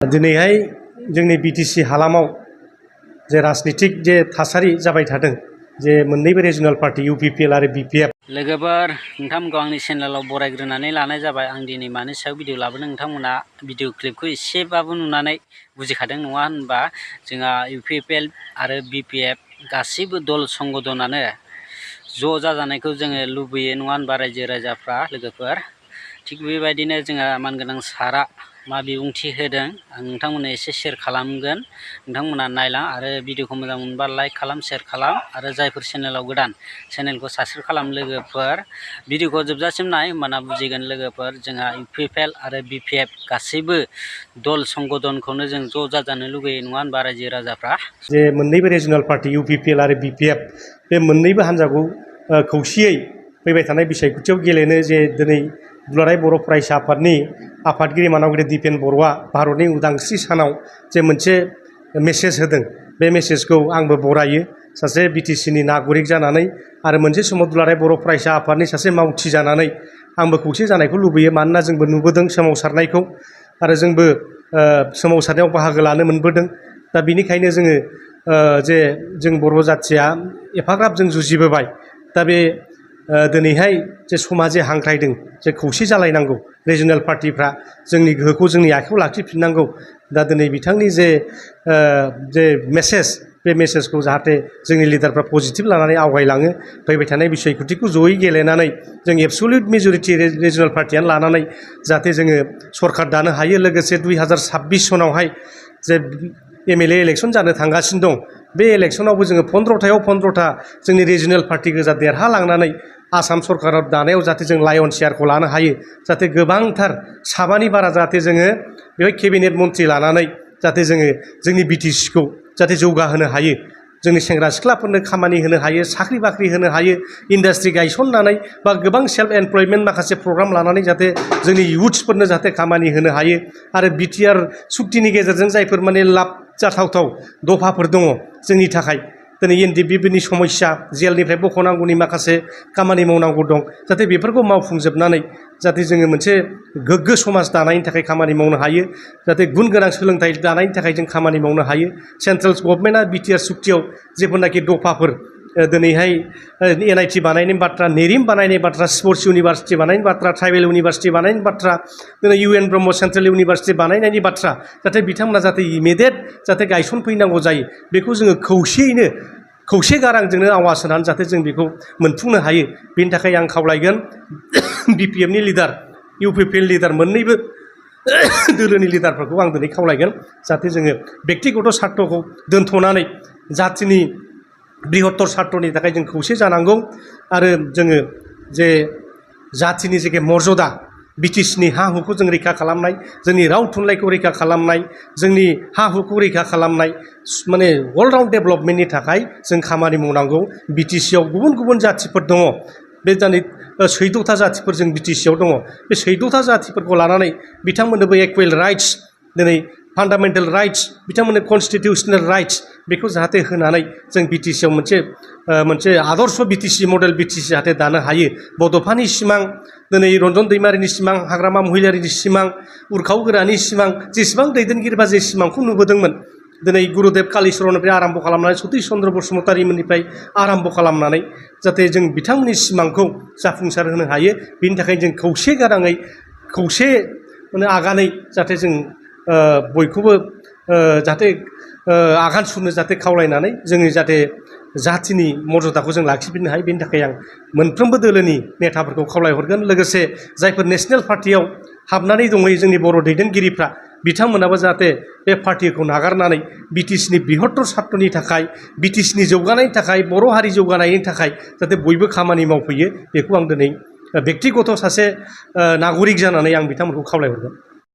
दिनैहाय जोंनि बिटिसि हालामाव जे राजनीतिक जे थासारि जाबाय थादों जे मोननैबो रिजनाल पार्टी इउपिपिएल आरो बिपिएफ लोगोफोर नोंथांमोनखौ आंनि चेनेलाव बरायग्रोनानै लानाय जाबाय। आं दिनै मानि सायाव भिडिअ लाबोदों नोंथांमोना भिडिअ क्लिपखौ एसेबाबो नुनानै बुजिखादों नङा होनबा। जोंहा इउपिपिएल आरो बिपिएफ गासैबो दल संगठनानो ज' जाजानायखौ जोङो लुबैयो नङा होनबा रायजो राजाफ्रा। लोगोफोर थिग बेबायदिनो जोंहा मानगोनां सारा मा बिबुंथि होदों आं नोंथांमोननो एसे शेयार खालामगोन। नोंथांमोना नायलां आरो भिडिअखौ मोजां मोनबा लाइक खालाम, शेयार खालाम आरो जायफोर चेनेलाव गोदान चेनेलखौ साबस्क्राइब खालाम। लोगोफोर भिडिअखौ जोबजासिम नाय होमबाना बुजिगोन। लोगोफोर जोंहा इउपिपिएल आरो बिपिएफ गासैबो दल संगठनखौनो जों ज' जाजानो लुगैयो नङा होनबा रायजो राजाफ्रा। जे मोननैबो रिजनाल पार्टी इउपिपिएल आरो बिपिएफ बे मोननैबो हान्जाखौ खौसेयै फैबाय थानाय बिसायख'थियाव गेलेनो जे दिनै दुलाराय बर' फरायसा आफादनि आफादगिरि मानगगिरि दिपेन बर'आ भारतनि उदांस्रि सानाव जे मोनसे मेसेज होदों बे मेसेजखौ आंबो बरायो सासे बिटिसिनि नागरिक जानानै आरो मोनसे समाव दुलाराय बर' फरायसा आफादनि सासे मावथि जानानै आंबो खौसे जानायखौ लुबैयो। मानोना जोंबो नुबोदों सोमावसारनायखौ आरो जोंबो सोमावसारनायाव बाहागो लानो मोनबोदों। दा बेनिखायनो जोङो जे जों बर' जाथिया एफाग्राब जों जुजिबोबाय। दा बे दिनैहाय जे समा जे हांख्रायदों जे खौसे जालायनांगौ रिजनाल पार्टिफ्रा जोंनि गोहोखौ जोंनि आखायाव लाखिफिननांगौ। दा दिनै बिथांनि जे मेसेज बे मेसेजखौ जाहाथे जोंनि लिडारफ्रा पजिटिभ लानानै आवगायलाङो। फैबाय थानाय बिसायख'थिखौ जयै गेलेनानै जों एबसुलिउट मेजरिटि रिजनाल पार्टियानो लानानै जाहाथे जोङो सरकार दानो हायो। लोगोसे 2026 सनावहाय जे एमएलए इलेक्सन जानो थांगासिनो दं बे इलेक्सनावबो जोङो 15थायाव 15था जोंनि रिजनाल पार्टि गोजा देरहालांनानै आसाम सरकाराव दानायाव जाहाथे जों लायन शेयारखौ लानो हायो। जाहाथे गोबांथार साबानि बारा जाहाथे जोङो बेवहाय केबिनेट मन्थ्रि लानानै जाहाथे जोङो जोंनि बिटिसिखौ जाहाथे जौगाहोनो हायो। जोंनि सेंग्रा सिख्लाफोरनो खामानि होनो हायो, साख्रि बाख्रि होनो हायो, इन्डास्ट्रि गायसननानै बा गोबां सेल्फ एमप्लयमेन्ट माखासे प्रग्राम लानानै जाहाथे जोंनि इयुथ्सफोरनो जाहाथे खामानि होनो हायो। आरो बिटिआर सुक्तिनि गेजेरजों जायफोर माने लाब जाथावथाव दफाफोर दङ जोंनि थाखाय दिनै एनडिएफबिनि समस्या जेलनिफ्राय बख'नांगौनि माखासे खामानि मावनांगौ दं। जाहाथे बेफोरखौ मावफुंजोबनानै जाहाथे जोङो मोनसे गोग्गो समाज दानायनि थाखाय खामानि मावनो हायो। जाहाथे गुन गोनां सोलोंथाइ दानायनि थाखाय जों खामानि मावनो हायो। सेन्ट्रेल गभर्नमेन्टआ बिटिआर सुक्तियाव जेफोरनाखि दफाफोर दिनैहाय एनआइटि बानायनायनि बाथ्रा, नेरिम बानायनाय बाथ्रा, स्पर्ट्स इउनिभार्सिटि बानायनायनि बाथ्रा, ट्राइबेल इउनिभार्सिटि बानायनायनि बाथ्रा, दिनै इउएन ब्रह्म सेन्ट्रेल इउनिभार्सिटि बानायनायनि बाथ्रा जाहाथे बिथांमोना जाहाथे इमिडियेट जाहाथे गायसनफैनांगौ जायो। बेखौ जोङो खौसेयैनो खौसे गारांजोंनो आवाज होनानै जाहाथे जों बेखौ मोनफुंनो हायो। बेनि थाखाय आं खावलायगोन बिपिएफनि लिडार, इउपिपिएल लिडार मोननैबो दोलोनि लिडारफोरखौ आं दिनै खावलायगोन जाहाथे जोङो बेक्तिगत सार्थखौ दोनथ'नानै जाथिनि बृहत्तर सार्थनि थाखाय जों खौसे जानांगौ। आरो जोङो जे जाथिनि जे मर्यादा बिटिसिनि हा हुखौ जों रैखा खालामनाय, जोंनि राव थुनलाइखौ रैखा खालामनाय, जोंनि हा हुखौ रैखा खालामनाय माने अलराउन्ड डेभेलपमेन्टनि थाखाय जों खामानि मावनांगौ। बिटिसिआव गुबुन गुबुन जाथिफोर दङ। बे दिनै 14था जातिफोर जों बिटिसिआव दङ। बे 14था जातिफोरखौ लानानै बिथांमोननोबो इकुवेल राइट्स, दिनै फान्डामेन्टेल राइट्स, बिथांमोननो कनस्टिटिउसनेल राइट्स बेखौ जाहाथे होनानै जों बिटिसिआव मोनसे आदर्श बिटिसि मडेल बिटिसि जाहाथे दानो हायो। बड'फानि सिमां, दिनै रन्जन दैमारिनि सिमां, हाग्रामा महिलारिनि सिमां, उरखाव गोरानि सिमां, जेसेबां दैदेनगिरिबा जे सिमांखौ नुबोदोंमोन दिनै गुरुदेब कालिचरननिफ्राय आराम्भ खालामनानै सतिश चन्द्र बसुमतारीमोननिफ्राय आराम्भ खालामनानै जाहाथे जों बिथांमोननि सिमांखौ जाफुंसार होनो हायो। बेनि थाखाय जों खौसे गाराङै खौसे माने आगानै जाहाथे जों बयखौबो जाहाथे आगान सुरनो जाहाथे खावलायनानै जोंनि जाहाथे जाथिनि मर्यादाखौ जों लाखिफिननो हायो। बेनि थाखाय आं मोनफ्रोमबो दोलोनि नेताफोरखौ खावलायहरगोन। लोगोसे जायफोर नेसनेल पार्टियाव हाबनानै दंहैयो जोंनि बर' दैदेनगिरिफ्रा बिथांमोनाबो जाहाथे बे पार्टिखौ नागारनानै बिटिसिनि बृहत्तर सार्थनि थाखाय, बिटिसिनि जौगानायनि थाखाय, बर' हारि जौगानायनि थाखाय जाहाथे बयबो खामानि मावफैयो। बेखौ आं दिनै बेक्तिगत सासे नागरिक जानानै आं बिथांमोनखौ खावलायहरगोन।